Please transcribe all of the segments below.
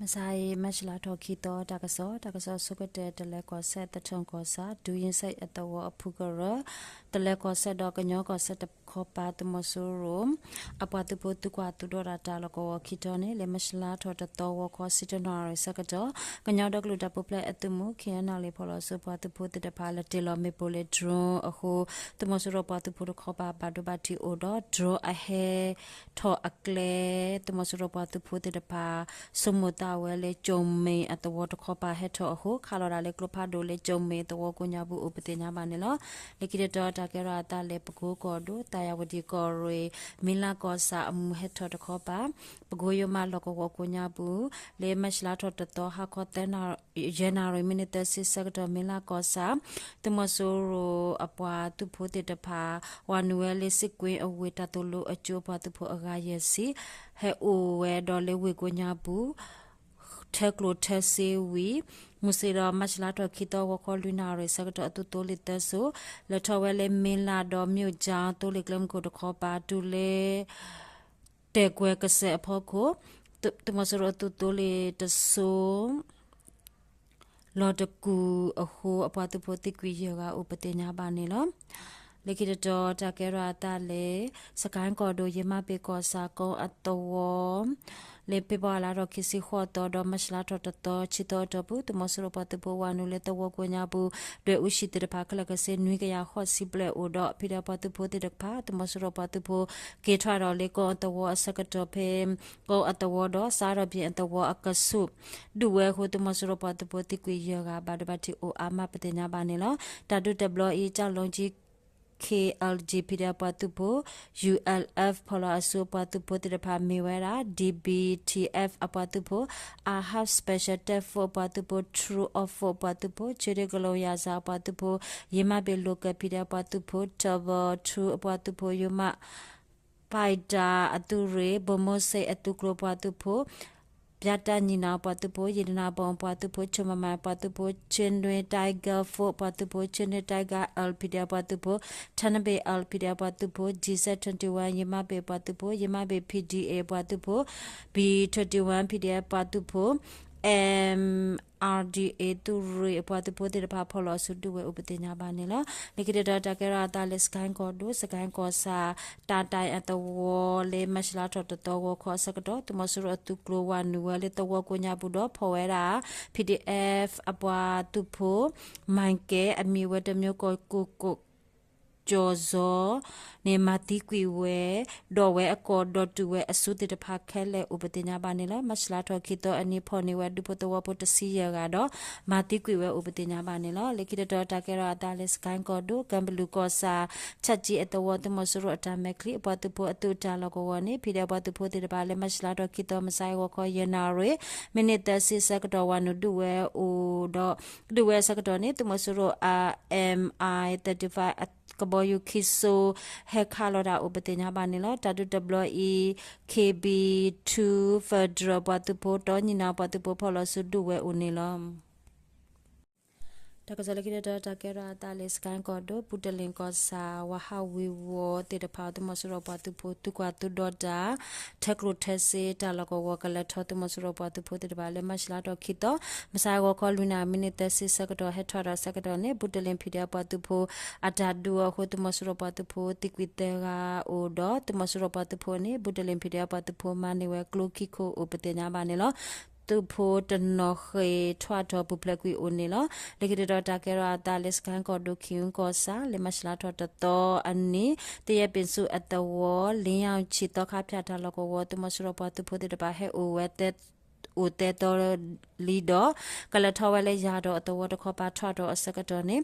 မုၢ်ဆါအံၤ မၢ်ၡလါထီၣ်ခံသီ တၢ်ကစီၣ်, တၢ်ကစီၣ်ဆိကတၢၢ် တလဲၤကီၢ်စဲၣ် သထူၣ်ကီၢ်ဆၣ် ဒုးယ့စဲးအသဝီအဖုကရၢ, တလဲၤကီၢ်စဲၣ်ဒီးကညီကီၢ်စဲၣ်တခီပၤ သုးမီၤစိရိၤ အပှၤသုးဖိသုကွၢ်သုးဒီးတၢ်တၢ်လီၢ်ကဝီၤခံတီၤန့ၣ် လၢမၢ်ၡလါထီၣ်တသီ ဂီၤခီဆံတနၣ်ရံၣ်ဆၢကတီၢ် ကညီဒီကလုာ်တၢ်ပူၤဖျဲးအသုးမုၢ် ခ့ၣ်အဲၣ်နၣ်လံၣ် ဖီၣ်လီၤဆူပှၤသုးဖိသ့ၣ်တဖၣ် လဲၤတ့ၢ်လီၤမ့ၣ်ပိၢ်လၢ drone အဃိ သုးမီၤစိရိၤပှၤသုးဖိတခီပၤ ဘၣ်ဒိဘၣ်ထံးအိၣ်ဒီး drone အဟဲထီၣ်အကျဲ သုးမီၤစိရိၤပှၤသုးဖိသ့ၣ်တဖၣ် ဆိကမိၣ်သးဝဲလၢ ကၠိၣ်မ့ၣ်အသဝီတခီပၤဟဲထီၣ်အဃိ ခးလီၤဒၣ်လၢကျိဖးဒိၣ်လၢ ကၠိၣ်မ့ၣ်အသဝီကိးညါပူၤအိၣ်ပသ့ၣ်ညါဘၣ်န့ၣ်လီၤ. လၢခံတတီၤတၢ်ကဲထီၣ်အသးလၢ ပကိကီၢ်ဒိၣ် သးယဝတံၣ်ကီၢ်ရ့ၣ် မ့ၢ်လးကီၢ်ဆၣ်အမုၢ်ဟဲထီၣ်တခီပၤ ပကိယိၤမးလီၢ်ကဝီၤကိးညါပူၤ လၢမၢ်ၡလါထီၣ်တသီ ဟါခီသၢနၣ်ရံၣ် ယဲၢ်နၣ်ရံၣ် မံးနံးသၢဆံဆၢကတီၢ် မ့ၢ်လးကီၢ်ဆၣ် သုးမီၤစိရိၤအပှၤသုးဖိသ့ၣ်တဖၣ် ဝၤနုာ်ဝဲလၢ စ့ကွ့အဝ့ၢ် တၢ်သိၣ်လိအကၠိအပှၤသုးဖိအဂၤယဲၢ်ဆံ ဟဲအိၣ်ဝဲဒီးလၢဝ့ၢ်ကိးညါပူၤ ထၢကျိၣ်ထၢစ့ဝံၤ မုၢ်ဆ့ၣ်ဒီးမၢ်ၡလါထီၣ်ခံသီ ဂီၤခီလွံၢ်နၣ်ရံၣ်ဆၢကတီၢ် အသုးသိလ့ၣ်သၢစိၤ လဲၤထီၣ်ဝဲလၢ မ့ၢ်လးဒီး မၠိၣ်ကၠါ သိလ့ၣ်ကျဲမုၢ်ခိၣ်တခီပၤ တုၤလၢ တဲာ်ကွဲၤကစၢၢ်အဖီခိၣ် သုးမီၤစိရိၤအသုးသိလ့ၣ်တစိၤ လီၤတကူၣ်အဃိ အပှၤသုးဖိသံကွံာ်ယဲၢ်ဂၤအိၣ်ပသ့ၣ်ညါဘၣ်န့ၣ်လီၤ. လၢခံတတီၤတၢ်ကဲထီၣ်အသးလၢ စကဲၣ်ကီၢ်ဒိၣ် ယမးဘ့ၣ်ကီၢ်ဆၣ်ကိအသဝီ လၢဖ့ၤဘြူၤအါလါထီၣ်ခံဆံဃိးသီဒီး မၢ်ၡလါထီၣ်တသီ ဆံသီအတီၢ်ပူၤ သုးမီၤစိရိၤပှၤသုးဖိဝၤနုာ်လၢသဝီကိးညါပူၤ ဒွဲၣ်အူဟံၣ်သ့ၣ်တဖၣ်ခဲလၢာ်ခဲဆ့ နွံကယၤဃိးဆံဘျဲၣ်အိၣ်ဒီး ဖံးဒဲးပှၤသုးဖိသ့ၣ်တဖၣ် သုးမီၤစိရိၤပှၤသုးဖိ က့ၤထွဲဒီးလၢကိအသဝီအဆၢကတီၢ်ဖဲ ကိအသဝီဒီး စးထီၣ်ဘ့ၣ်အသဝီအကဆူး ဒုးဝဲအဃိ သုးမီၤစိရိၤပှၤသုးဖိသံကွံာ်ယဲၢ်ဂၤ ဘၣ်ဒိဘၣ်ထံးအိၣ်အါမးပသ့ၣ်ညါဘၣ်န့ၣ်လီၤ. တၢ်ဒုးတဘျီအံၤ ကၠၣ်လီကၠံ ခ့ၣ်အဲၣ်ကၠံ ဖံးဒဲးပှၤသုးဖိ ယူၣ်အဲၣ်အၣ် ဖီၣ်လီၤအစုအပှၤသုးဖိသ့ၣ်တဖၣ်မ့ၢ်ဝဲဒၣ် ဒံၣ်ဘံၣ်ထံၣ်အဲၣ် အပှၤသုးဖိ အၣ်ဟၣ် special task force အပှၤသုးဖိ ထရူအီၣ်ဖိ အပှၤသုးဖိ ကၠ့ဒ့ကလီယၤစၣ်အပှၤသုးဖိ ယမးဘ့ၣ် local ဖံးဒဲးပှၤသုးဖိ ထၢဘီထူအပှၤသုးဖိ ယိၤမး ပၢ်တၢ်အသုးရ့ၣ် ဘိၣ်မိၢ်စ့ၣ်အသုးကျိၤပှၤသုးဖိ ပၠးတၢ်ညီနုၢ်ပှၤသုးဖိ ယံာ်တနၢ်ဘီၣ်ပှၤသုးဖိ ခၠိၣ်မမၣ်ပှၤသုးဖိ ချင်းတွင်း Tiger Force ပှၤသုးဖိ ချင်းတွင်း Tiger Army ပှၤသုးဖိ ထနဘ့ၣ် Army ပှၤသုးဖိ G Z twenty-one ယမးဘ့ၣ်ပှၤသုးဖိ ယမးဘ့ၣ် P D A ပှၤသုးဖိ B twenty-one P D F ပှၤသုးဖိ M R D A သုးရ့ၣ်အပှၤသုးဖိသ့ၣ်တဖၣ် ဖီၣ်လီၤအစုဒုးဝဲအိၣ်ပသ့ၣ်ညါဘၣ်န့ၣ်လီၤ. လၢခံတတီၤတၢ်ကဲထီၣ်အသးလၢ စကဲၣ်ကီၢ်ဒိၣ် စကဲၣ်ကီၢ်ဆၣ် တၢ်တၢ်အသဝီလၢ မၢ်ၡလါထီၣ်တသီ ဂီၤခီအဆၢကတီၢ် သုးမီၤစိရိၤအသုးကျိၤဝၤနုာ်ဝဲလၢသဝီကိးညါပူၤဒီး ဖီၣ်ဝဲဒၣ် P D F အပှၤသုးဖိ မၤကဲ အမံၤဝဲတမံၤ ကီၢ်ကိၢ်ကိၢ် ကၠီၣ်စီၤ န့ၣ် မၤသံကွံာ်ဝဲ ဒီးဝဲအကီၢ်ဒီးတုၤဝဲအစုသ့ၣ်တဖၣ်ခဲလၢာ်အိၣ်ပသ့ၣ်ညါဘၣ်န့ၣ်လီၤ. မၢ်ၡလါထီၣ်ခံသီအနံၤ ဖီၣ်န့ၢ်ဝဲဒူဖိသဝီဖိတဆံယဲၢ်ဂၤဒီး မၤသံကွံာ်ဝဲအိၣ်ပသ့ၣ်ညါဘၣ်န့ၣ်လီၤ. လၢခံတတီၤတၢ်ကဲထီၣ်အသးလၢ စကဲၣ်ကီၢ်ဒိၣ် ကၢဘလူးကီၢ်ဆၣ် ဆၣ်ကၠံအသဝီ သုးမီၤစိရိၤအတၢ်မဲာ်ချံ အပှၤသုးဖိအသုးတၢ်လီၢ်ကဝီၤန့ၣ် ဖံးဒဲးပှၤသုးဖိသ့ၣ်တဖၣ်လၢ မၢ်ၡလါထီၣ်ခံသီ မုၢ်ဆါအံၤ ဂီၤခီယဲၢ်နၣ်ရံၣ် မံးနံးသၢဆံဆၢကတီၢ် ဝၤနုာ်ဒုးဝဲအိၣ်ဒီး ဒုးဝဲအဆၢကတီၢ်န့ၣ် သုးမီၤစိရိၤအ M I thirty-five ကဘီယူၤခံစိ ဟဲခးလီၤတၢ်အိၣ်ပသ့ၣ်ညါဘၣ်န့ၣ်လီၤ. တၢ်ဒုးတဘျီအံၤ K B two Federal ပှၤသုးဖိ တီညီနုၢ်ပှၤသုးဖိ ဖီၣ်လီၤစုဒုးဝဲအိၣ်န့ၣ်လီၤ. တၢ်ကစီၣ်လၢခံတတီၤ တၢ်ကဲထီၣ်အသးလၢ စကဲၣ်ကီၢ်ဒိၣ် ဘူးတလ့ၣ်ကီၢ်ဆၣ် ဝၤဟးဝ့ၤဝီၤသ့ၣ်တဖၣ် သုးမီၤစိရိၤပှၤသုးဖိ သုကွၢ်သုးဒီးတၢ် ထၢကျိၣ်ထၢစ့တၢ်လီၢ်ကဝီၤ ကလဲၤထီၣ် သုးမီၤစိရိၤပှၤသုးဖိသ့ၣ်တဖၣ်လၢ မၢ်ၡလါထီၣ်ခံသီ မုၢ်ဆါအံၤ ဂီၤခီလွံၢ်နၣ်ရံၣ် မံးနံးသၢဆံဆၢကတီၢ် ဟဲထီၣ်ဒီးဆၢကတီၢ်န့ၣ် ဘူးတလ့ၣ် ဖံးဒဲးပှၤသုးဖိ အတၢ်ဒုးအဃိ သုးမီၤစိရိၤပှၤသုးဖိသံကွံာ်သၢဂၤအိၣ်ဒီး သုးမီၤစိရိၤပှၤသုးဖိန့ၣ် ဘူးတလ့ၣ် ဖံးဒဲးပှၤသုးဖိ မၤန့ၢ်ဝဲကျိခံခိၣ်အိၣ်ပသ့ၣ်ညါဘၣ်န့ၣ်လီၤ. သုးဖိတနီၤဃ့ၢ်ထွဲထီၣ်ပူၤဖျဲးကွံာ်အိၣ်န့ၣ်လီၤ. လၢခံတတီၤ တၢ်ကဲထီၣ်အသးလၢ စကဲၣ်ကီၢ်ဒိၣ် ခ့ၣ်အူကီၢ်ဆၣ် လၢမၢ်ၡလါထီၣ်တသီအနံၤ သယဲၢ်ပ့ၣ်ဆူၣ်အသဝီ လ့ၣ်ယီၣ်ဆံးသီခါဖၠၣ်တၢ်လီၢ်ကဝီၤ သုးမီၤစိရိၤပှၤသုးဖိသ့ၣ်တဖၣ်ဟဲအိၣ်ဝဲ အိၣ်သၢသီလံဒီး ကလဲၤထီၣ်ဝဲလၢယၤဒီးအသဝီတခီပၤထွဲထီၣ်အဆၢကတီၢ်န့ၣ်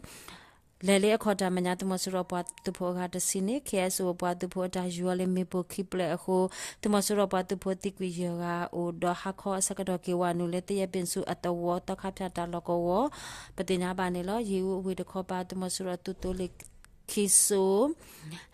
လဲၤလၢအခီၣ်တၢ်မဲာ်ညါ သုးမီၤစိရိၤပှၤသုးဖိအဂၤတဆံန့ၣ် K S O ပှၤသုးဖိအတၢ်ယူၤလၢမ့ၣ်ပိၢ်ခံဖျၢၣ်အဃိ သုးမီၤစိရိၤပှၤသုးဖိသံကွံာ်ယဲၢ်ဂၤအိၣ်ဒီး ဟါခီအဆၢကတီၢ်က့ၤဝၤနုာ်လၢ သယဲၢ်ပ့ၣ်ဆူၣ်အသဝီ သီခါဖၠၣ်တၢ်လီၢ်ကဝီၤ ပသ့ၣ်ညါဘၣ်န့ၣ်လီၤ. ယ့ၣ်အူအဝ့ၢ်တခီပၤ သုးမီၤစိရိၤအသုးသိလ့ၣ် ခံစိ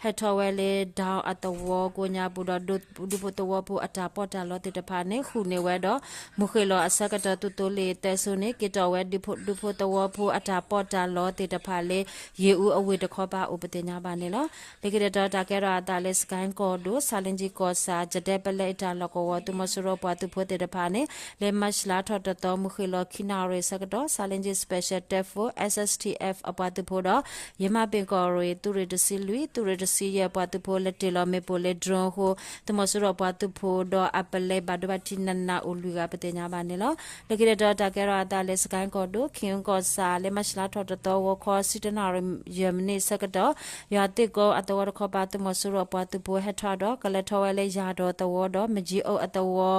ဟဲထီၣ်ဝဲလၢ Down အသဝီကိးညါပူၤဒီး ဒူဖိသဝီဖိအတၢ်ပီးတၢ်လီသ့ၣ်တဖၣ်န့ၣ် ဃုာ်န့ၢ်ဝဲဒီး မုၢ်ဃ့ၢ်လီၤအဆၢကတီၢ်သုးသိလ့ၣ်သၢစိန့ၣ် က့ၤတီၣ်ဝဲဒူဖိသဝီဖိအတၢ်ပီးတၢ်လီသ့ၣ်တဖၣ်လၢ ယ့ၣ်အူအဝ့ၢ်တခီပၤအိၣ်ပသ့ၣ်ညါဘၣ်န့ၣ်လီၤ. လၢခံတတီၤတၢ်ကဲထီၣ်အသးလၢ စကဲကီၢ်ဒိၣ် ဆါလ့ကၠံကီၢ်ဆၣ် ကဒဲပလဲအတၢ်လီၢ်ကဝီၤ သုးမီၤစိရိၤပှၤသုးဖိသ့ၣ်တဖၣ်န့ၣ် လၢမၢ်ၡးလါထီၣ်တသီ မုၢ်ဃ့ၢ်လီၤခံနၣ်ရံၣ်အဆၢကတီၢ် ဆါလ့ကၠံ Special Task Force S S T F အပှၤသုးဖိဒီး ယမၤပ့ၣ်ကီၢ်ရ့ၣ် သုးရ့ၣ်တဆံလွံၢ် သုးရ့ၣ်တဆံယဲၢ်ပှၤသုးဖိ လဲၤတ့ၢ်လီၤမ့ၣ်ပိၢ်လၢ drone အဃိ သုးမီၤစိရိၤပှၤသုးဖိဒီးအပလဲဘၣ်ဒိဘၣ်ထံးနးနးအိၣ်လွံၢ်ဂၤပသ့ၣ်ညါဘၣ်န့ၣ်လီၤ. လၢခံတတီၤတၢ်ကဲထီၣ်အသးလၢ စကဲကီၢ်ဒိၣ် ခ့ၣ်အူကီၢ်ဆၣ် လၢမၢ်ၡးလါထီၣ်တသီ ဂီၤခီဆံတနၣ်ရံၣ်ယဲၢ်မံးနံးအဆၢကတီၢ် ယွၤသ့ၣ်ကိအသဝီတခီပၤ သုးမီၤစိရိၤအပှၤသုးဖိဟဲထီၣ်ဒီး ကလဲၤထီၣ်ဝဲလၢယၤဒီးသဝီဒီး မကၠံအိၣ်အသဝီ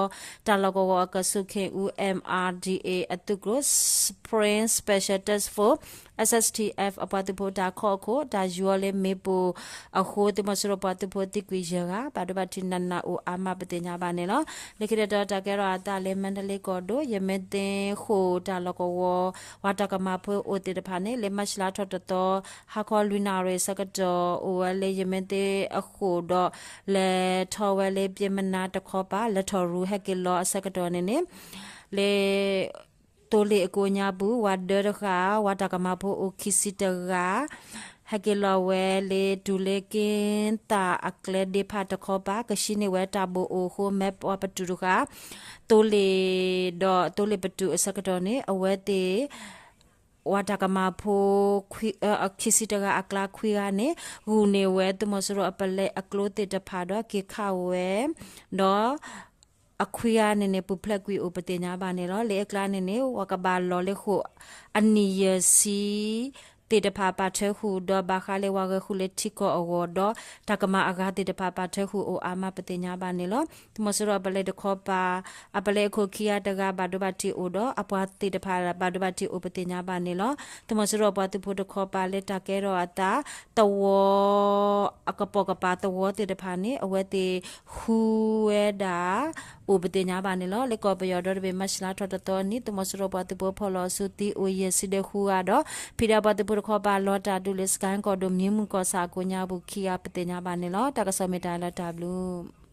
တၢ်လီၢ်ကဝီၤအကဆူး ခ့ၣ်အူ M R D A အသုးကျိၤ Spring Special Task Force S S T F အပှၤသုးဖိတၢ်ခီအခိၣ် တၢ်ယီၤလၢမ့ၣ်ပိၢ်အဃိ သုးမီၤစိရိၤပှၤသုးဖိသံကွံာ်ယဲၢ်ဂၤ ဘၣ်ဒိဘၣ်ထံးနးနးအိၣ်အါမးပသ့ၣ်ညါဘၣ်န့ၣ်လီၤ. လၢခံတတီၤတၢ်ကဲထီၣ်အသးလၢ မါတလ့ကီၢ်ဒိၣ် ယမ့ၢ်သ့ဃိာ်တၢ်လီၢ်ကဝီၤ ပှၤတၢ်ကမၣ်ဖိအိၣ်သ့ၣ်တဖၣ်န့ၣ် လၢမၢ်ၡးလါထီၣ်တသီ ဟါခီလွံၢ်နၣ်ရံၣ်အဆၢကတီၢ် အိၣ်ဝဲလၢယမ့ၢ်သ့အဃိာ်ဒီး လဲၤထီၣ်ဝဲလၢပျဲမနါတခီပၤ လဲၤထီၣ်ရူဟဲက့ၤလီၤအဆၢကတီၢ်န့ၣ်န့ၣ် လၢ သိလ့ၣ်အကိးညါပူၤ ဝၤဒၢတဂၤ ဝၤတၢ်ကမၣ်ဖိအိၣ်ခံဆံတဂၤ ဟဲက့ၤလီၤဝဲလၢ တုၤလၢက့သၣ်အကျဲဒ့ဖးတခီပၤ ကဆှံန့ၢ်ဝဲတၢ်ဘိၣ်အိၣ်အဃိ မ့ၢ်ပှၤပတုာ်တဂၤ သိလ့ၣ်ဒီးသိလ့ၣ်ပတုာ်အဆၢကတီၢ်န့ၣ် အဝဲသ့ၣ် ဝၤတၢ်ကမၣ်ဖိ ခံဆံတဂၤအကျါခွံဂၤန့ၣ် ဂုာ်န့ၢ်ဝဲသုးမီၤစိရိၤအပလဲအကျိသ့ၣ်တဖၣ်ဒီးက့ၤခးဝဲ ဒီး အခွံဂၤန့ၣ်န့ၣ် ပူၤဖျဲးကွံာ်အိၣ်ပသ့ၣ်ညါဘၣ်န့ၣ်လီၤ. လၢအကျါန့ၣ်န့ၣ် ဝၤကဘၣ်လီၤလၢဃိာ်အနံၣ်ယဲၢ်ဆံ သ့ၣ်တဖၣ်ပာ်ထၢဃုာ်ဒီး ဘၣ်ဃးလၢဝၤဂဲၤဃုာ်လၢထံကီၢ်အဂီၢ်ဒီး တၢ်ကမၣ်အဂၤသ့ၣ်တဖၣ်ပာ်ထၢဃုာ်အိၣ်အါမးပသ့ၣ်ညါဘၣ်န့ၣ်လီၤ. သုးမီၤစိရိၤအပလဲတခီပၤ အပလဲအခိၣ်ခံဂၤတဂၤဘၣ်ဒိဘၣ်ထံးအိၣ်ဒီး အပှၤသ့ၣ်တဖၣ်ဘၣ်ဒိဘၣ်ထံးအိၣ်ပသ့ၣ်ညါဘၣ်န့ၣ်လီၤ. သုးမီၤစိရိၤအပှၤသုးဖိတခီပၤလၢတၢ်ကဲထီၣ်အသး သဝီ အကပိာ်ကပၤသဝီသ့ၣ်တဖၣ်န့ၣ် အဝဲသ့ၣ်ဃုဝဲဒၣ် အိၣ်ပသ့ၣ်ညါဘၣ်န့ၣ်လီၤ. လၢကီၢ်ပယီၤဒီတဘ့ၣ် မၢ်ၡးလါထီၣ်တသီနံၤ သုးမီၤစိရိၤပှၤသုးဖိဖီၣ်လီၤအစုသံအိၣ်ယဲၢ်ဆံဒီးဃုဂၤဒီး ဖံးဒဲးပှၤသုးဖိတခီပၤလီၤတၢ်ဒုးလၢ စကဲကီၢ်ဒိၣ် မံမုၢ်ကီၢ်ဆၣ်အကိးညါပူၤခံဂၤပသ့ၣ်ညါဘၣ်န့ၣ်လီၤ. တၢ်ကစီၣ်မ့ၢ်တၢ်လၢတၢ်ဘျုး